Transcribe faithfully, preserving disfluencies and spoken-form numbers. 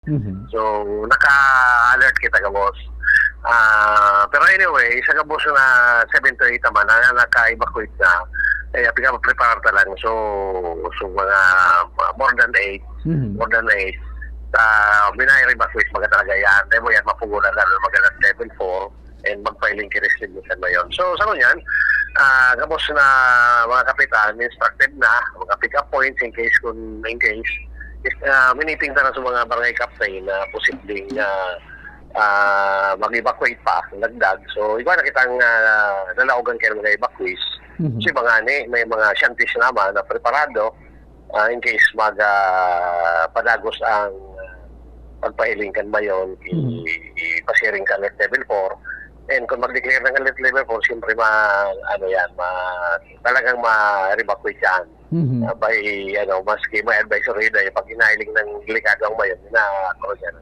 Mhm. So, naka-alert kita gabos. Ah, pero anyway, sa gabos na seven to eight naman na naka-evacuate na, eh, pinaka-prepare ta lang. So, so mga more than eight, Mhm. more than eight, sa minai-evacuate mga talaga yan. Dahil mo yan, mapugulan na mga level four and magpa-iling ki rescue mission na yun. So, sa ngunyan, ah, gabos na mga kapitan, instructed na, mga pick-up points in case kung, in case, is, ah, miniting ta na sa mga barangay captain na posibleng ah, ah, mag-evacuate pa, lagdag. So, iba na kitang ah, lalaogan kayo mga evacuees. Mhm. Kasi mga ni, may mga shanties naman na preparado ah, in case mag ah, padagos ang ah, pagpahiling kan Mayon, i- Mhm. ipasiring kan level four. And kung mag-declare ng level four, siyempre ma, ano yan, ma, talagang ma-evacuate yan. Mhm. Ah, by, ano, maski may advisory na yung pag inahiling ng delikado ang Mayon, na, ano yan.